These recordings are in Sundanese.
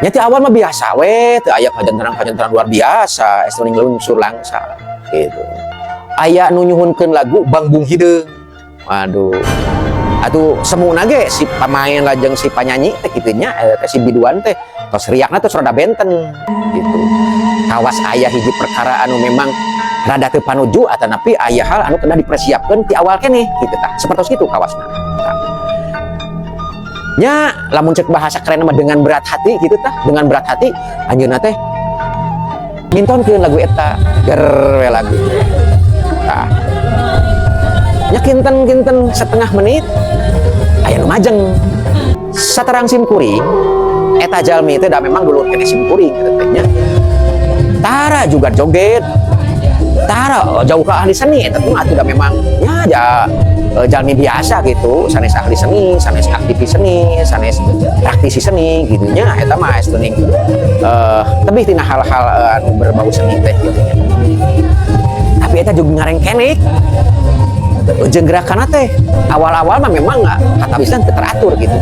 Nya ti awal mah biasa we, teu aya kajantenan-kajantenan luar biasa, estuning lunsur langsa gitu. Aya nu nyuhunkeun lagu Bangbung Hideung. Waduh. Atuh semuna ge si pamain lajeng si panyanyi teh kitu nya, teh si biduan teh tos riakna tos rada benten gitu. Kawas aya hiji perkara anu memang rada teu panuju atanapi aya hal anu kedah dipersiapkeun ti awal keneh gitu tah. Sapertos kitu kawasna. Tah. Nya lamun cek bahasa keren mah dengan berat hati gitu tah, dengan berat hati anjeunna teh mintonkeun lagu eta, ger we lagu. Tah. Nya kinten-kinten setengah menit aya nu majeng. Saterang sim kuring, eta jalmi teh da memang dulur keneh sim kuring eta teh nya. Tara juga joget. Tara, oh, jauh ke ahli seni eta mah atuh da memang nya ja, jalmi biasa gitu, sanes ahli seni, sanes aktivis seni, sanes praktisi seni gitu nya, eta mah estuning tebih tina hal-hal anu berbau seni teh gitu nya. Tapi eta juga ngarengkenik jeung gerakanna teh awal-awal mah memang kata bisa teu teratur gitu.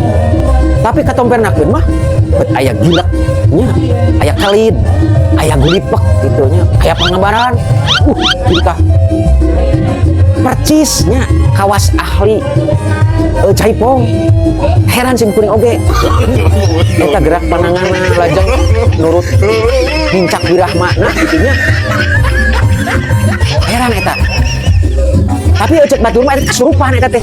Tapi katompernakeun mah bet aya gilek nya, aya kelid, aya gulipek gitu nya, aya pangabaran. Gitu tah. Percisnya kawas ahli jaipong. Heran sim kuring oge. Eta gerak pananganna lajeng nurut nincak wirahmana gitu nya. Heran eta. Tapi cek batur mah eta kasurupan eta teh.